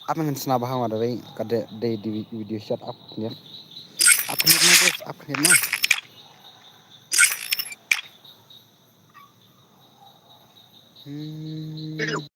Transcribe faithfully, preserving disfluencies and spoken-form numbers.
Ap ngan sna bahang wa da wei ka de de di video shot ap khniat. Ap khniat na bos, ap khniat na. Hmm.